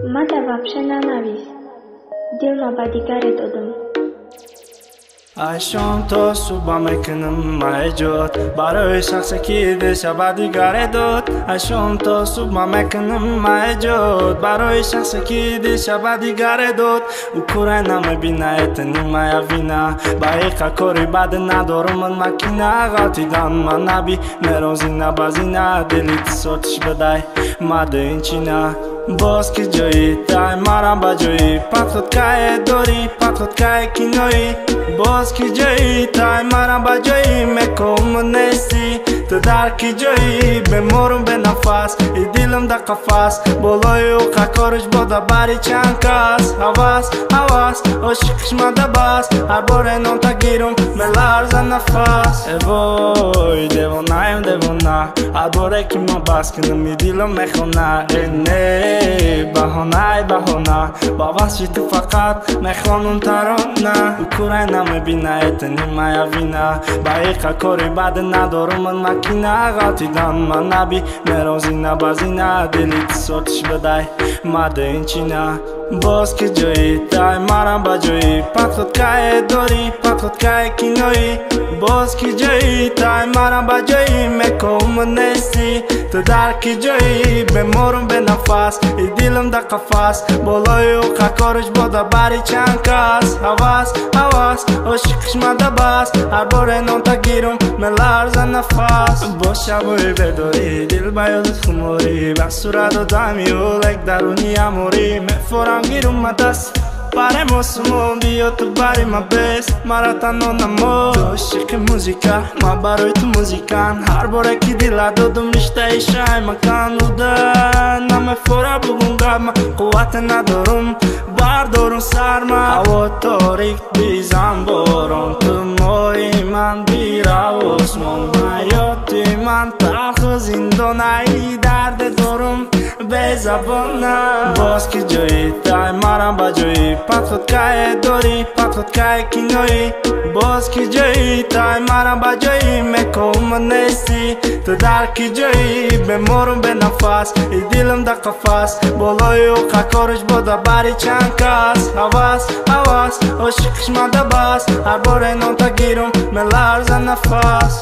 Мада вообще нанавис. Дилма ба дигаре додум. Ай шом то субҳ мекунам эҷод барои шахсе, ки диша ба дигаре дод. Ай шом то субҳ мекунам эҷод барои шахсе, ки диша ба дигаре дод. Ӯ курай намебина, это не моя вина. Ба иқа кори бад надорум ман макина. Ғалтидан ман наби мерозина базина. Дили ту сотиш бадай мада инчина. Боз ки ҷои тай марам ба ҷои подходкае дорӣ, подходкае киноӣ. Боз ки ҷои тай марам ба ҷои меком нестӣ. Ту дар ки ҷои беморум бенафас, и дилам дар қафас. Болои ӯ қакориш бода бари чанд кас. Ҳавас, ҳавас, ошиқиш мада бас. Ҳар боре нонта гирум меларза нафас. Э вой, девонаем, девона. Ҳар боре ки ман бас кунам, и дилам мехона. Э не, баҳонай баҳона. Ба васфи ту фақат мехонум тарона. Ӯ курай намебина, это не моя вина. Ба иқа кори бад надорум ман макина. Ғалтидан ман наби мерозина базина. Дили ту сотиш бадай мада инчина. Боз ки ҷои тай марам ба ҷои подходкае дорӣ, подходкае киноӣ. Боз ки ҷои тай марам ба ҷои меком нестӣ. Ту дар ки ҷои беморум бенафас, и дилам дар қафас. Болои ӯ қакориш бода бари чанд кас. Ҳавас, ҳавас, ошиқиш мада бас. Ҳар боре нонта гирум меларза нафас. Бо шабои бедорӣ дил ба ёдат хуморӣ. Ба сурат одами ӯ лек даруни аморӣ. Мефорам гирум ма даст барем осмон, биё ту бари ма бес мара танҳо намо. Ту ошиқи музика, ма барои ту музикан. Ҳар боре ки дила додум, риштаи шай макан. Уда намефора бугум гапма, қуввате надорум бардорум сарма. Ҳаво торик, бизан борон, ту моҳи ман, бирав осмон. Ҳаёти ман талху зиндонаи, дарде дорум безабона. Боз ки ҷои тай марам ба ҷои подходкае дорӣ, подходкае киноӣ. Боз ки ҷои тай марам ба ҷои меком нестӣ. Ту дар ки ҷои беморум бенафас, и дилам дар қафас. Болои ӯ қакориш бода бари чанд кас. Ҳавас, ҳавас, ошиқиш мада бас. Ҳар боре нонта гирум меларза нафас.